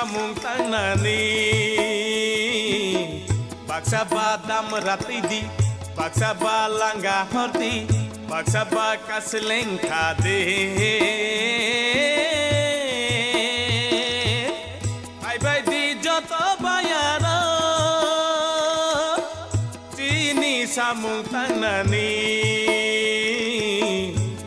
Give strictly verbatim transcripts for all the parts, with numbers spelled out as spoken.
Samung tangnani, baksa ba damra twi di, baksa ba langa hor di, baksa ba kasleng kha di. Phaibai di joto bayaro, chini samung tangnani.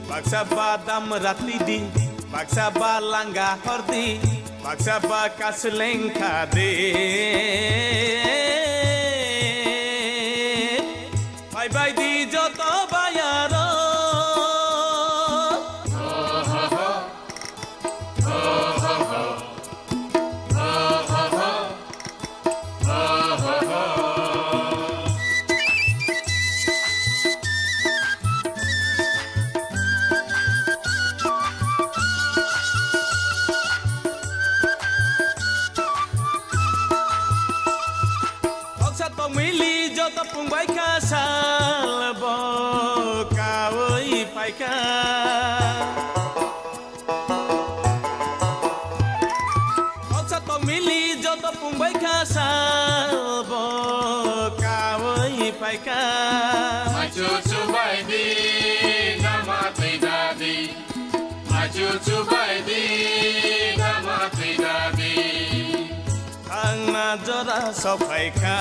Baksa ba damra twi di, baksa ba langa hor di, baksa ba kasleng kha di. Phaibai di joto bayaro. Noksa tongmili joto pungbai kha sal bo kaui phaikha. Noksa tongmili joto pungbai kha sal bo kaui phaikha. Machu chubai di, dama twi dadi. Machu chubai di, dama twi dadi. Thangna jora sokphaikha.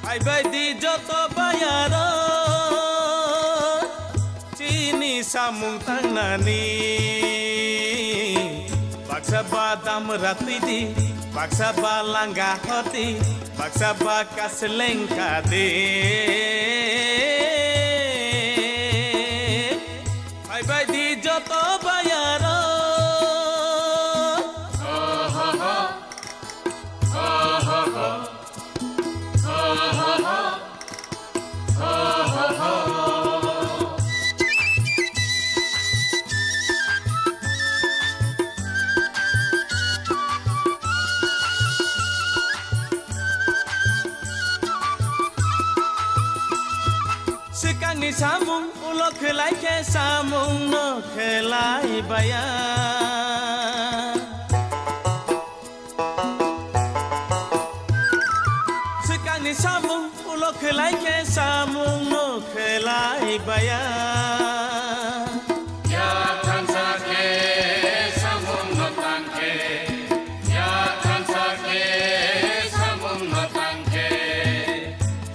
Phaibai di joto bayaro, chini samung tangnani. Baksa ba damra twi di, baksa ba langa hor di, baksa ba kasleng kha di. Phaibai di joto bayaro. Swkangni samung ulo khlai khe samung no khlai baya. Swkangni samung ulo khlai khe samung no khlai baya. Ya thansa khe samung no tang khe, ya thansa khe samung no tang khe.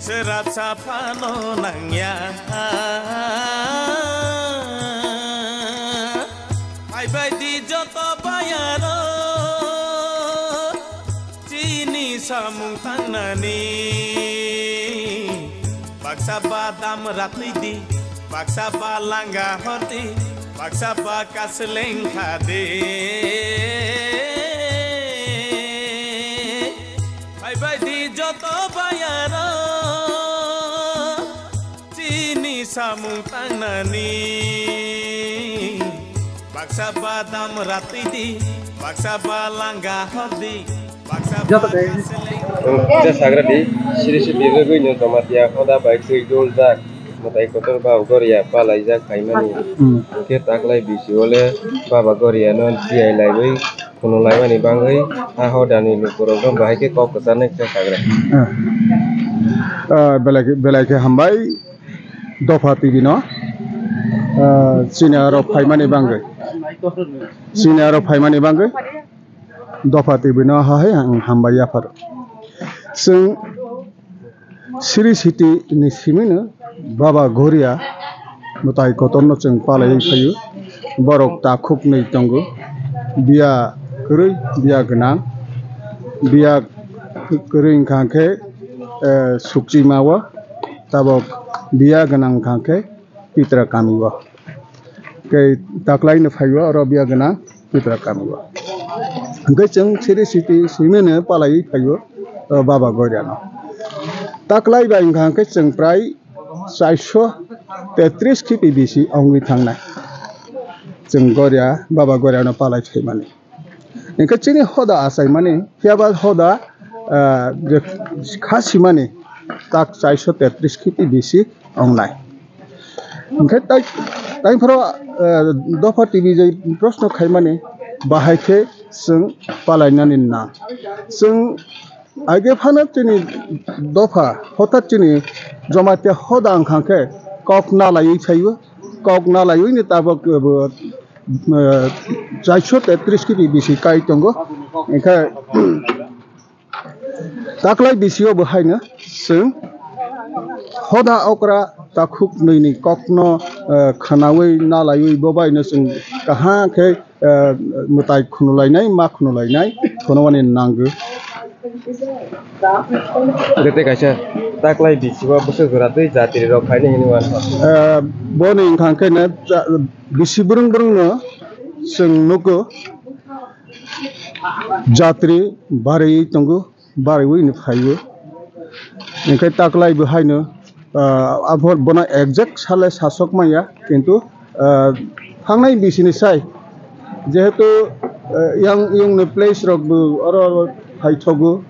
Srapsa phano nangya. Phaibai di joto bayaro, chini samung tangnani. Baksa ba damra twi di, baksa ba langa hor di, baksa ba kasleng kha di. Phaibai di joto bayaro, chini samung tangnani. Baksa ba damra twi di, baksa ba langa hor di, baksa ba kasleng. Ang kisa sagra di, siri siri rwgwi no Jamatia hoda bai twi dol jak. Mwtai kotor ba Goria palaijak phaimani. Hmm. Hwnkhe taklai bisi o le Baba Goria no chiyai laiwi, khunu laimani bangwi ha hodani lukurok no bahai khe kok kwcharnai kisa sagra. Ah. Ah, belai khe, belai khe hambai Dopha T V no. Ah, chini aro phaimani bangwi. Chini aro phaimani bangwi. Dopha T V no ha hai ang hambai yapharo. Chwng Sri City ni simi no Baba Goria mwtai kotor no chwng palaiwi phaio. Borok takhuk nwi tongo. Biya kwrwi, biya gwnang. Biya kwrwi wngkha khe, eh, Sukchima o. Tabok biya gwnang wngkha khe Pitra kami o. Tei taklaino phaio oro biya gwnang Pitra kami o. Hwnkhe chwng Sri City simi no palaiwi phaio, o Baba Goria no. Taklai bai wngkha hwnkhe chwng prai chairso tetris khipi bisi wngwi thangnai. Chwng Goria, Baba Goria no palai phaimani. Hwnkhe chini hoda achaimani, phiyaba hoda, ah, je kha simani tak chairso tetris khipi bisi wngnai. Hwnkhe tai, tai phoro Eh, dopha T V je proshno khaimani bahai khe chwng palainani nang. Chwng aige phano chini dopha hothat chini Jamatia hoda wngkha khe kok nalaiwi phaio, kok nalaiwi ni tabok bo, eh, chairso tetris kiti bisi kai tongo. Hingkhe taklai bisio bo haino chwng hoda okra takhuk nwi ni kokno, eh, khwnawi nalaiwi bo baino chwng kaham khe, eh, mwtai khwnulainai, ma khwnulainai khwnamani nango. Tei kaisa taklai bisio bwswk jora twi jatri rok phaini hinwi uansukha. Eh, boni wngkha khe no cha-, bisi brwng brwng no chwng nugo. Jatri barwi tongo, barwi ni phaio. Hingkhe taklai bo haino, ah, abo bono exact sale sasok manya, kintu, ah, thangnai bisini sai, jehetu, ah, yang, yang ni place rok bo oro, oro phaithogo,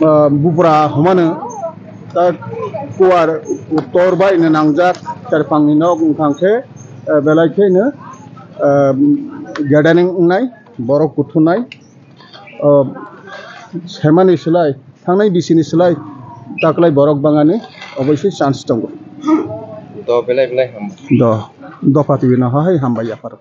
ah, bubra humano, ta kuar tor bai no nangjak, terpang ni nok wngkha khe, ah, belai khe no, ah, gardening wngnai. Borok kuthunai, o, semani slai, thangnai bisini slai, taklai borok bangani oboisoi chance tongo. Do belai belai hambai. Do, dopha twi no hai hambai yapharo.